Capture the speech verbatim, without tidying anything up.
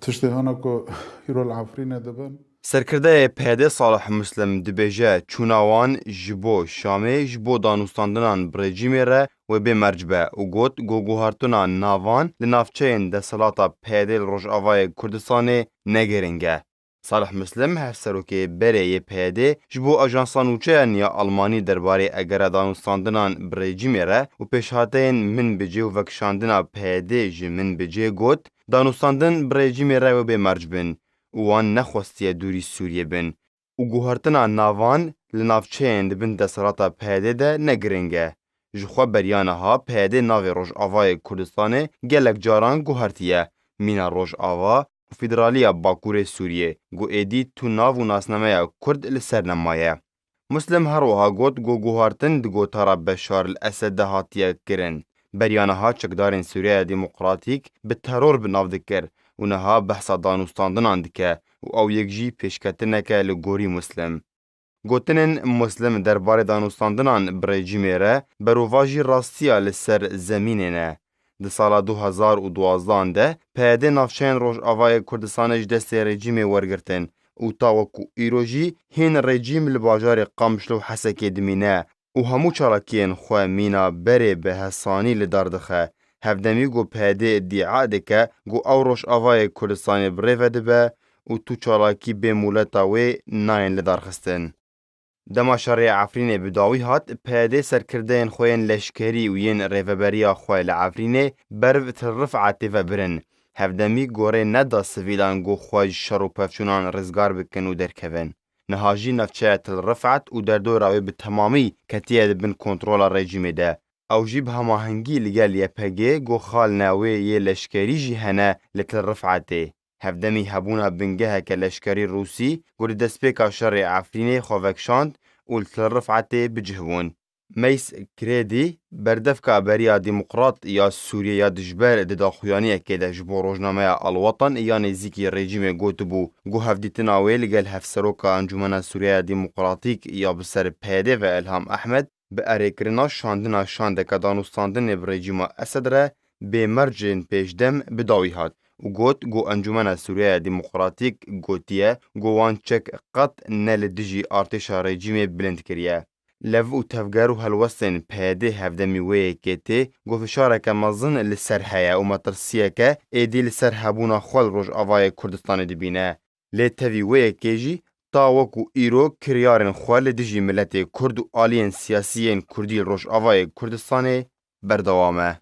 Tiştê hana ku îro li Efrînê dibin. Serkirdeyê P Y D'ê Salih Muslim dibêje, çûna wan ji bo Şamê ji bo danûstandinan bi rejîmê re wê bê merc be û got, ku guhartina navan li navçeyên desthilata P Y D'ê li Rojavayê Kurdistanê ne girîng e. Salih Muslim, hevserokê berê yê P Y D'ê, ji bo ajansa nûçeyan ya Almanî derbarê egera danûstandinan bi rejîmê re û pêşhateyên Minbicê û vekişandina P Y D'ê ji Minbicê got, danûstandin bi rejîmê re wê bê merc bin û wan nexwestiye dûrî Sûriyê bin û guhertina navan li navçeyên di bin desthilata P Y D'ê de ne girîng e. Ji xwe beriya niha P Y D navê Rojavayê Kurdistanê gelek caran guhertiye, mîna Rojava û federaliya Bakurê Sûriyê, ku êdî tu nav û nasnameya Kurd li ser nemaye. Muslim her wiha got ku guhartin di gotara Beşar el Esed de hatiye kirin. Beriya niha çekdarên Sûriyeya Demokratîk bi teror bi nav dikir û niha behsa danûstandinan dike û ew yek jî pêşketineke li gorî Muslim. Gotinên Muslim derbarê danûstandinan bi rejîmê re berovajî rastiya li ser zemînê ne. Di sala du hezar û duwazdeh de P Y D navçeyên Rojavayê Kurdistanê ji destê rejîmê wergirtin û ta wekû îro jî hîn rejîm li bajarê Qamişlo û Hesekê dimîne û hemû çalakiyên xwe mîna berê bi hesanî li dar dixe. Hevdemî ku P Y D îdîa dike ku ew Rojavayê Kurdistanê bi rê ve dibe û tu çalakî bê mûleta wê nayên lidarxistin. Dema şerê Efrînê bi dawî hat, P Y D serkirdeyên xwe yên leşkerî û yên rêveberiya xwe li Efrînê ber bi Til Rifetê ve birin. Hevdemî gorê neda sivîlan ku xwe ji şer û pevçûnan rizgar bikin û derkevin. Niha jî navçeya Til Rifet û derdora wê bi temamî ketiye di bin kontrola rejîmê de. Ew jî bi hemahengî li gel Y P G ku xalina wê yê leşkerî jî hene li Til Rifetê. Hevdemî hebûna bingeheke leşkerî Rûsî ku li destpêka şerê Efrînê xwe vekişand û li Til Rifetê bi cih bûn. Meys Krêdî, berdevka beriya demokrat ya Sûriyê ya dijber di daxuyaniyekê de ji bo rojnameya Al-Watan ya nêzîkî rejîmê gotibû ku hevdîtina wê li gel Hevseroka Encûmena Sûriyeya Demokratîk ya bi ser P Y D ve Elham Ehmed bi erêkirina şandina şandeke danûstandinê bi rejîma Esed re bê mercên pêşdem bi dawî hat û got ku Encûmena Sûriyeya Demokratîk gotiye ku wan çek qet ne li dijî artêşa rejîmê bilind kiriye. Lev û tevger û helwestên P Y D hevdemî wê yekê tê ku fişareke mezin li ser heye û metirsiyeke êdî li ser hebûna xwe li Rojavayê Kurdistanê dibîne. Lê tevî wê yekê jî ta wekû îro kiryarên xwe li dijî miletê Kurd û aliyên siyasî yên Kurdî li Rojavayê Kurdistanê berdewam e.